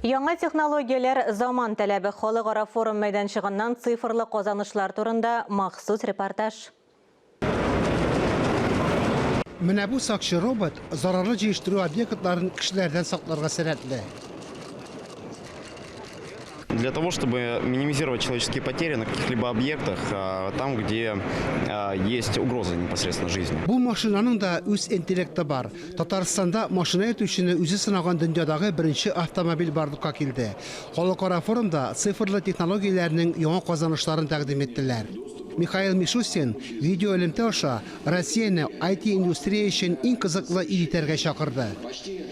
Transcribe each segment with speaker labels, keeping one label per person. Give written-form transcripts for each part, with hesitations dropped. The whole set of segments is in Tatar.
Speaker 1: Яңа технологияләр заман таләбе халыкара форум мәйданчыгыннан цифрлы казанышлар турында махсус репортаж.
Speaker 2: Менә бу сакчы робот зарарлы җыештыру объектларын кешеләрдән сакларга сәләтле.
Speaker 3: Для того, чтобы минимизировать человеческие потери на каких-либо объектах, там, где есть угроза непосредственно жизни.
Speaker 2: Бу машинаның да үз интеллекты бар. Татарстанда машина йөртүчене үзе сынаган дөньядагы беренче автомобиль барлыкка килде. Халыкара форумда цифрлы технологияләрнең яңа казанышларын тәкъдим иттеләр. Михаил Мишустин видеоэлемтә аша Россияне IT-индустрия өчен иң кызыклы ил итәргә чакырды.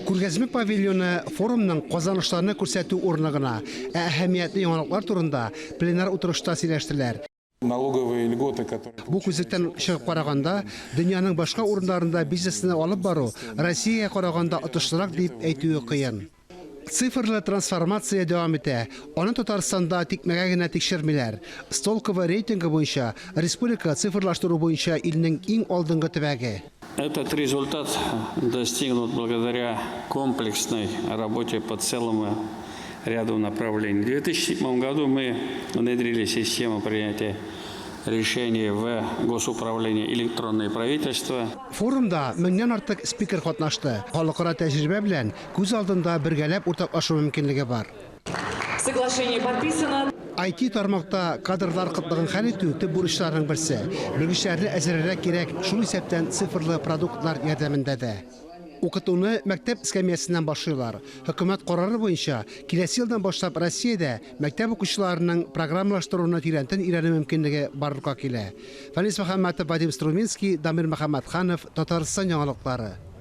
Speaker 2: Күргәзмә павильоны форумның казанышларны күрсәтү урыны гына, ә әһәмиятле яңалыклар турында пленар утырышта сөйләштеләр.
Speaker 4: Налоговые льготы, которые
Speaker 2: Бу күзлектән чыгып караганда, дөньяның башка урыннарында бизнесны алып бару Россиягә караганда отышлырак дип әйтүе кыен. Цифрлы трансформация дәвам итә. Аны Татарстанда тикмәгә генә тикшермиләр. Столково рейтингы буенча республика цифрлаштыру буенча илнең иң алдынгы төбәге.
Speaker 5: Этот результат достигнут благодаря комплексной работе по целому ряду направлений. В 2007 году мы внедрили систему принятия решений в госуправление «Электронное правительство».
Speaker 2: Форумда меңнән артык спикер катнашты. Халыкара тәҗрибә белән күз алдында бергәләп уртаклашу мөмкинлеге бар.
Speaker 6: Соглашение подписано.
Speaker 2: IT тармакта кадрлар кытлыгын хәл итү төп бурычларның берсе. Белгечләрне әзерләргә кирәк, шул исәптән цифрлы продуктлар ярдәмендә дә. Укытуны мәктәп эскәмиясеннән башлыйлар. Хөкүмәт карары буенча, киләсе елдан башлап Россиядә мәктәп укучыларының программалаштыруны тирәнтен өйрәнү мөмкинлеге барлыкка килә. Фәнис Мөхәммәтов, Вадим Струминский, Дамир Мөхәммәтханов, Татарстан яңалыклары.